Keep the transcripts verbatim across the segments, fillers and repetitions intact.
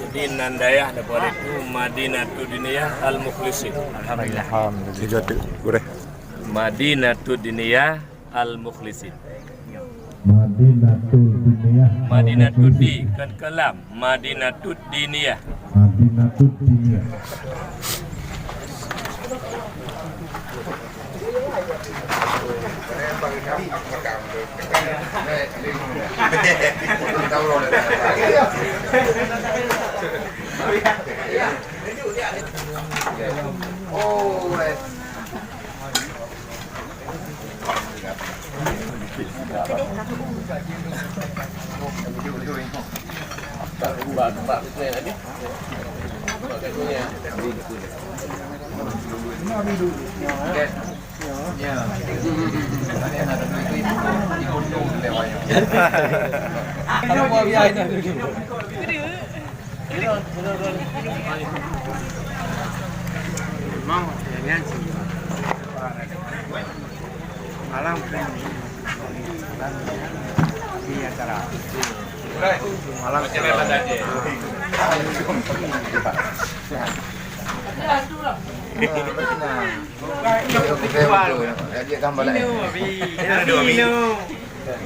Di nan dayah daripada itu Madinatud Diniyah Al-Mukhlisin. Alhamdulillah. Alhamdulillah. Madinatud Diniyah Al-Mukhlisin. Madinatud Diniyah Madinatud Al-Mukhlisin. Di, kan kalam. Madinatud Diniyah. Madinatud Diniyah.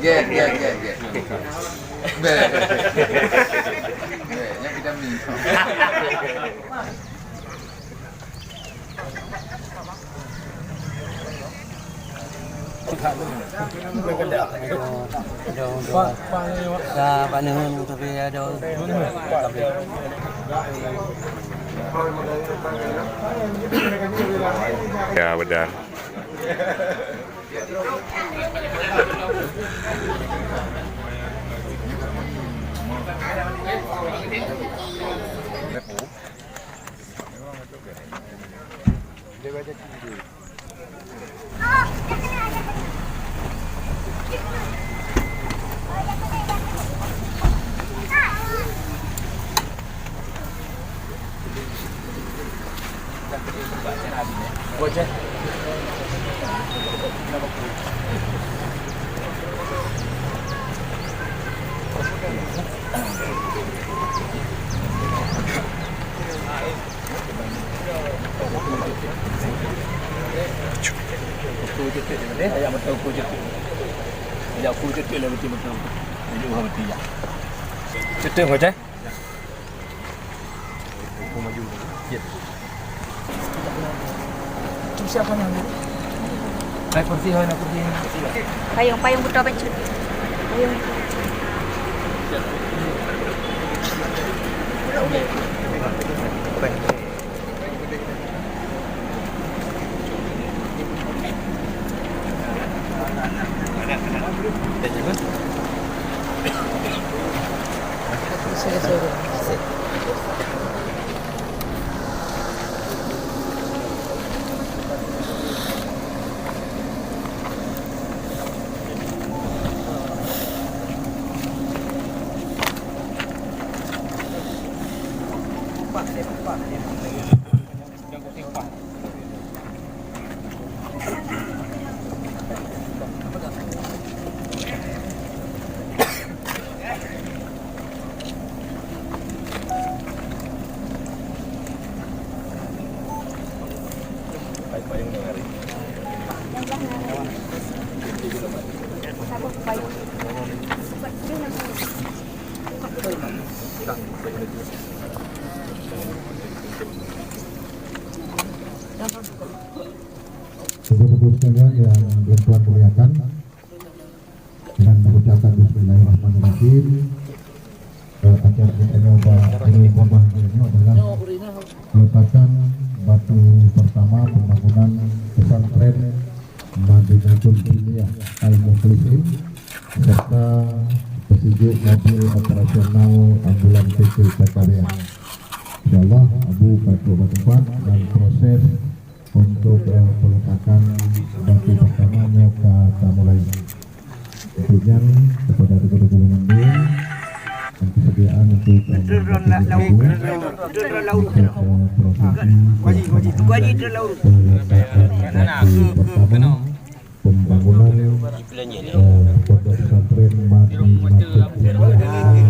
Get, get, get, get. Bèk. Bèk, nyan vitamin. Ya, betul. Ceuteung, Coach, eh? Siapa yang? Hai, kursi, hai, nak kursi. Payung, payung beutôi bacut. Payung. Ibu-ibu sekalian yang bertuan muliakan, dengan mengucapkan bismillahirrahmanirrahim, eh, acara kita ini, Bapak Guru, Bapak Guru, ini adalah peletakan batu pertama pembangunan pesantren Madinatul Diniyah Al-Mukhlisin serta petunjuk mobil operasional ambulan P K P K B A. Insyaallah, Abu ka trok bak teumpat dan proses untuk, eh, peletakan batu pertama nyoe ka tamulai. Untuk nyan, kepada tokoh-tokoh mandum, dan kesediaan untuk, eh, untuk, eh, prosesi peletakan batu pertama pembangunan, eh, Pondok Pesantren Madinatul Diniyah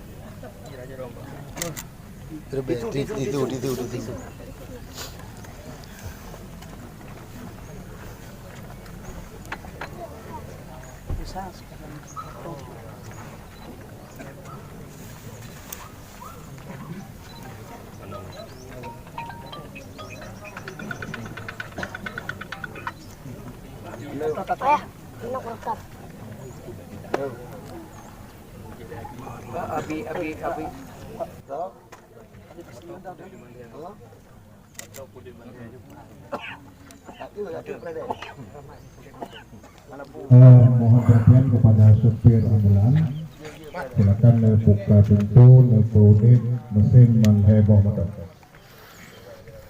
Tisu, tisu, tisu, tisu. Ayah, ini rekam. Abi, abi, abi. Eh, mohon perhatian kepada supir ambulan. Silakan neubuka pintu, neupeuudép mesin ngon heboh mantong.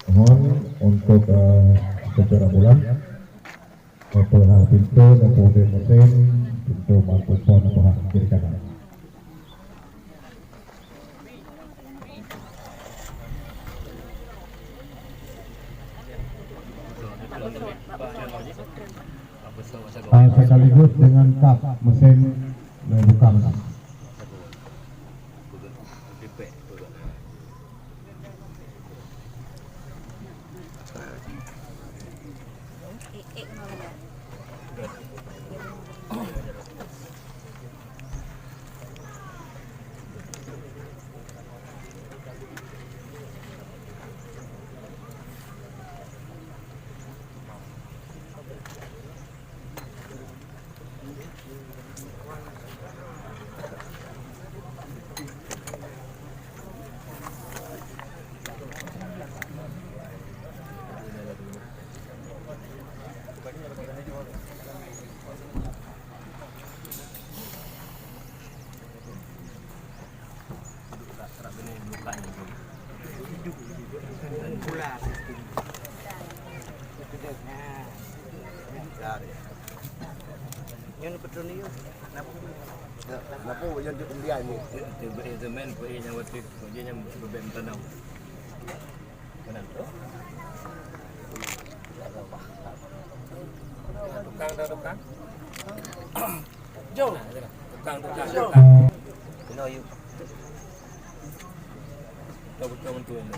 Mohon untuk, eh, supir ambulan, neupeuhah pintu, neupeuudép mesin, pintu mampu pon neupeuhah kiri kanan. Ah, sekaligus dengan kap mesin, eh, buka mesin. Nyoe peutron yue. Kenapa? Kenapa buat jantung pembelian ni? Itu main, buat nyang waktu, buat nyang bebek tanam. Tukang dah tukang. Jom. Tukang, tukang, tukang. Kena yuk. Betul-betul mentua ni.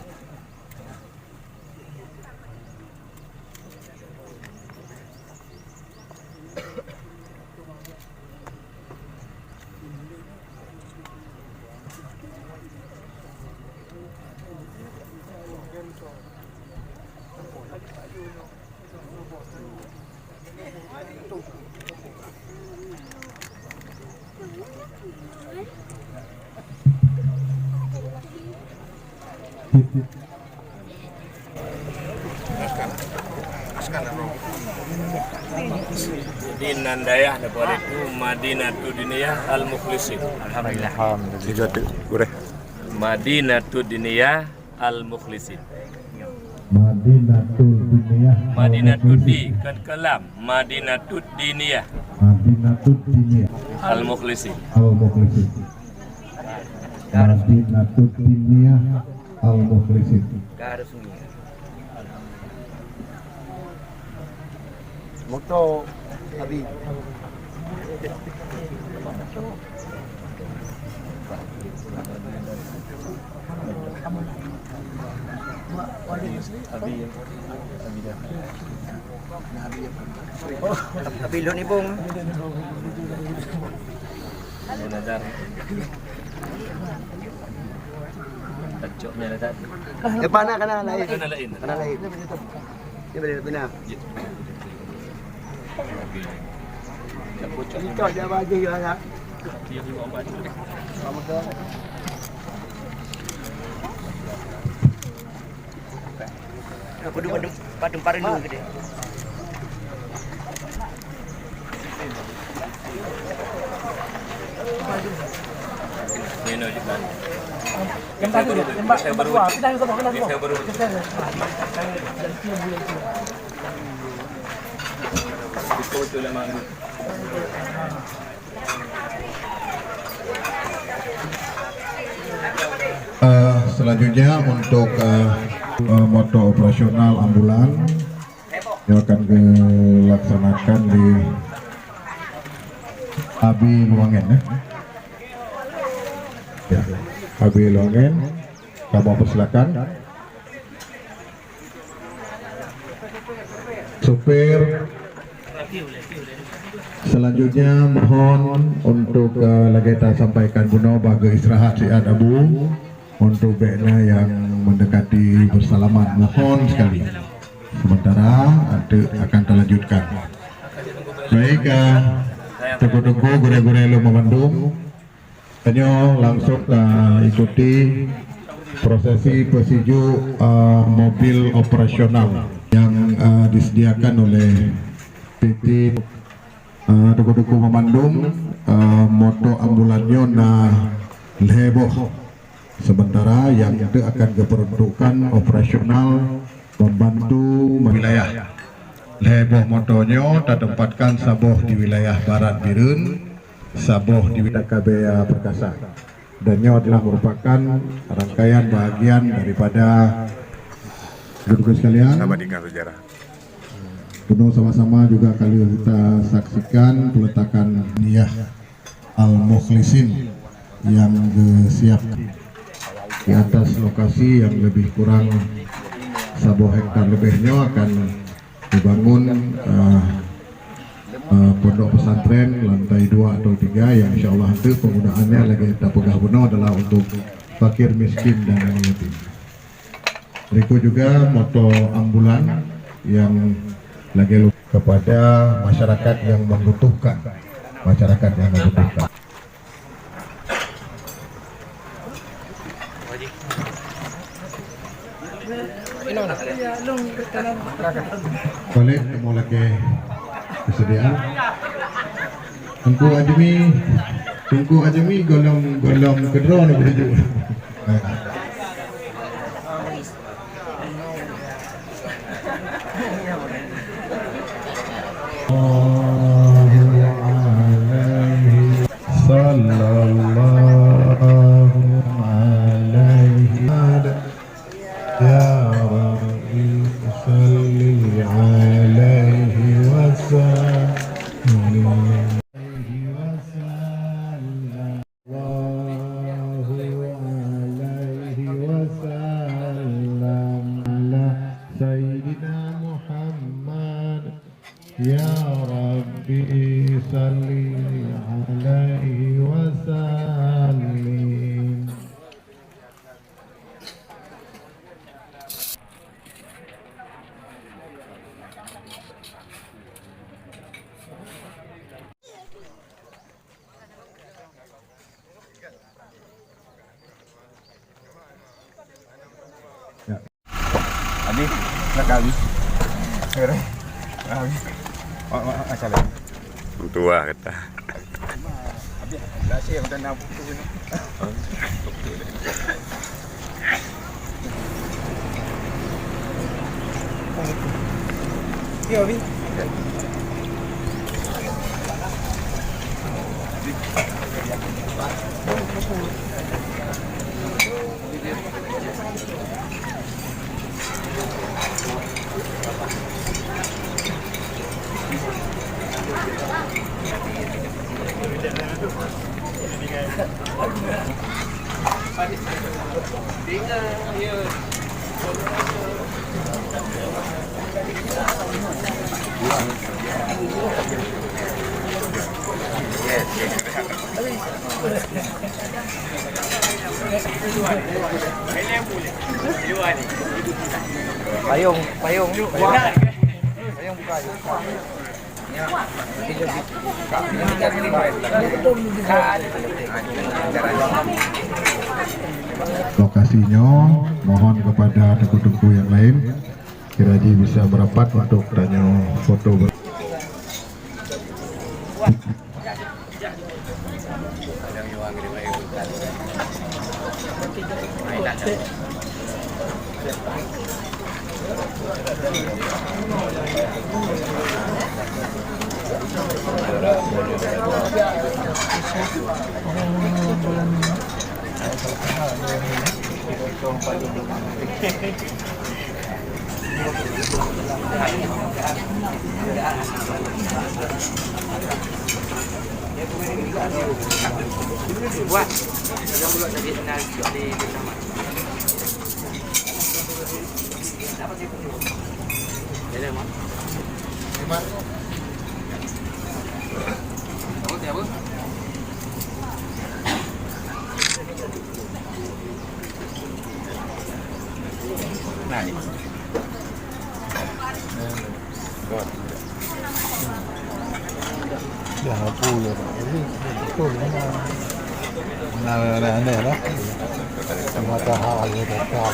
Di nan dayah daripada itu Madinatud Diniyah Al-Mukhlisin. Alhamdulillah. Tiga tu, boleh. Madinatud Diniyah Al-Mukhlisin. Madinatud Diniyah Madinatud Al-Mukhlisin. Di, kan kalam. Madinatud Diniyah. Madinatud Diniyah. Al-Mukhlisin. Al-Mukhlisin. Madinatud Diniyah Al-Mukhlisin. Motor Abi. Abi, Abi dah. Oh, Abi Lun Ibong. Dia dah. Tacok ni dah. Depan nak kena lain. Kena lain. Kena lain. Dia boleh pindah. Cok dia bagi juga nak. Aku dua dum-, padum pareuleu gede. Nino juga. Yang tadi dia, yang bak, yang bak dua. Kita yang sama, kita yang sama. Kita yang baru. Kita yang baru. Eh, selanjutnya untuk, eh, eh, motor operasional ambulan yang akan dilaksanakan di Abi Luangen, eh. Ya, Abi Luangen, kamu persilakan. Supir, selanjutnya mohon untuk, eh, lagèe tasampaikan bunoe bagi istirahat siat Abu untuk bèk na nyang mendekati bersalaman. Mohon sekali. Sementara nanti akan talanjutkan. Baik, eh, teungku-teungku, gurèe-gurèe lôn meumandum. Tanyoe langsung ta ikuti Prosesi peusijuek, eh, mobil operasional yang, eh, disediakan oleh P T, eh, tuku-tuku meumandum, eh, moto ambulan nyoe na lhèe boh. Sementara nyang teuk akan geupeuruntukkan operasional membantu wilayah. Lhèe boh moto nyoe tatempatkan saboh di wilayah Barat Bireuen, saboh di wilayah K B A Perkasa. Dan nyoe adalah merupakan rangkaian bahagian daripada, Bapak Ibu sekalian, sahabat dengan sejarah. Bunoe sama-sama juga ka lheueh kita saksikan peletakan niah Al-Mukhlisin yang disiapkan di atas lokasi yang lebih kurang saboh hektar lebih nyoe akan dibangun, eh, eh, pondok pesantren lantai dua atau tiga yang insya Allah nanti penggunaannya lagi kita peugah bunoe adalah untuk fakir miskin dan anak yatim. Berikut juga moto ambulan yang lagi lu- kepada masyarakat yang membutuhkan, masyarakat yang membutuhkan. Balik kamoe lakèe persediaan. Teungku Azmi, Teungku Azmi golom, golom keudroe ni beutuju. Sallallahu alaihi, ya Rabbi, salli alaihi wa sallim. Alaihi wa sallam. Sallallahu alaihi wa sallam ala Sayyidina Muhammad. Ya Rabbi, salli alaihi wa sallim. Ya. Habis, nak habis. Habis. Oh, oh, oh, salah. Tua kata. Habis, habis. Payung, payung, payung. Payung buka, buka. Lokasi nyoe, mohon kepada teungku-teungku yang lain, kira ji bisa merapat untuk tanyoe foto ber- Buat. Jangan buat tadi kenal di, di nama. Dah aku ya, Pak. Jadi, betul memang. Nah, nah, nah, nah. Semua tahu, ya, tahu.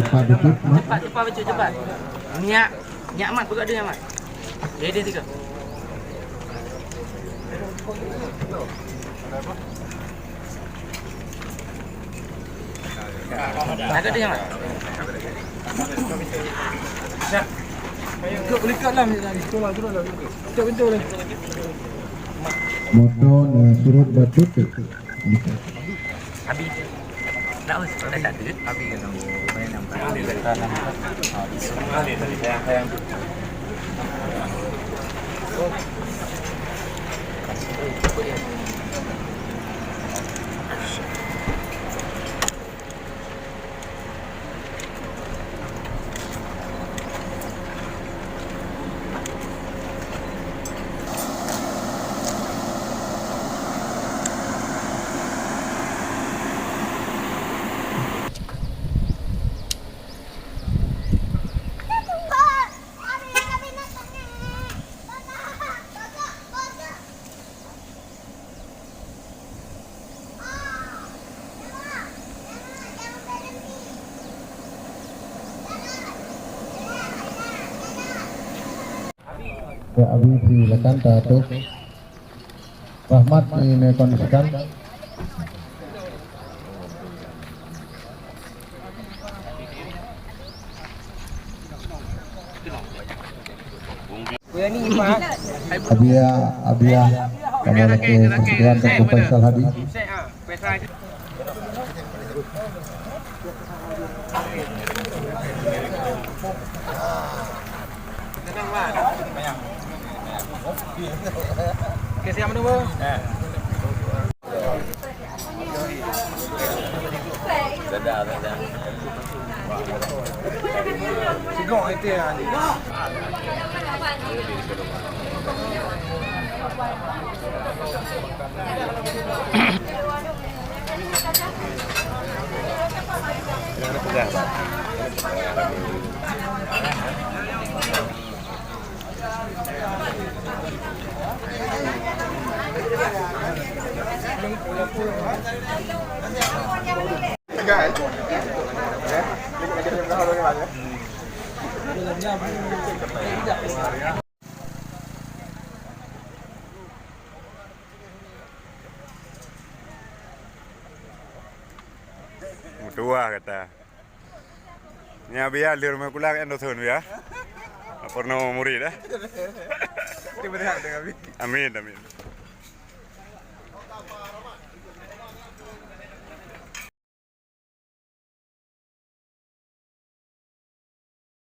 Cepat dikit, Mat. Cepat, cepat, Bacuk, cepat. Nyak, nyak Mat, buka dia, Mat. Dia, dia tiga. Agak dia, Mat. Ikut, ikut lah, ikut lah, ikut lah. Tutup pintu ni. Moto na surut bacut tu. Habis. Dah habis. Dah satu. Habis kan. Main nampak. Ya, Abi, silakan, Datuk. Rahmat, ini kondisikan. Abia, Abia, kamoe lakèe persekutuan Teungku Faisal Hadi. Oke, siap menunggu. Meutuah gata. Nyan Abia lheueh meukulang nyan dothon Abia. Peurunoe murit dah. Amin, amin.